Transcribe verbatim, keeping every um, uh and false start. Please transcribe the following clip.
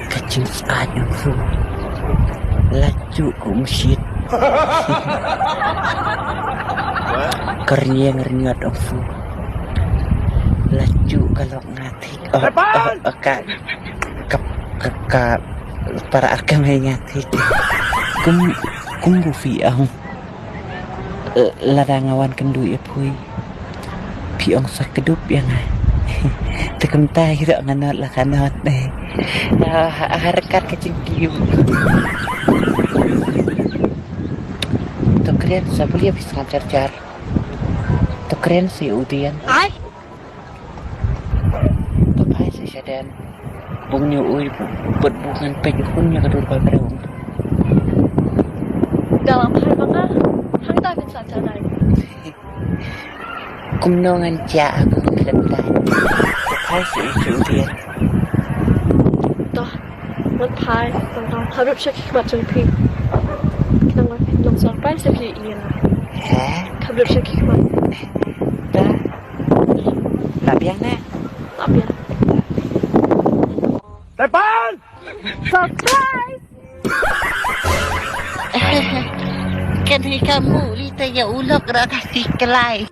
Ka jingsngewsih ong phi. La juh ka umshit. Ka rynïeng rynïot ong phi. La juh ka lok nga thik. Oh, oh, oh, ka, ka, ka, ka para ar ka mei nga thik. Kum, kum bu phi ong. Eh, lada nga wan kynduh ïa phi. Phi ong sa kdup ïa nga. Te kumta hi ruh nga nod la ka nod eh. Ah, ha, ha ryngkat ka jingkiew. To kren sa bun ïa phi sngap jar jar. To kren sa ïa u Dian. Ai. To phai sa shaden. Bun ïa u, bad bun ngan peit hun ïa ka dur ba briew. Dalam phai ba nga. Hangta phin sa jar dai. Kumno ngan jah aku kren dai. To phai sa ïa u Dian. To. Ngan phai, ngan phai. Hap rup sha ki khmat jong phi. Ngan phai, ngan surprise ïa phi ïa. He? Hap rup sha ki khmat. Ta. Ta biang ne? Ta biang. Tepan! Surprise! Kan hi kamu li ta ya ulok ra ta si kelai.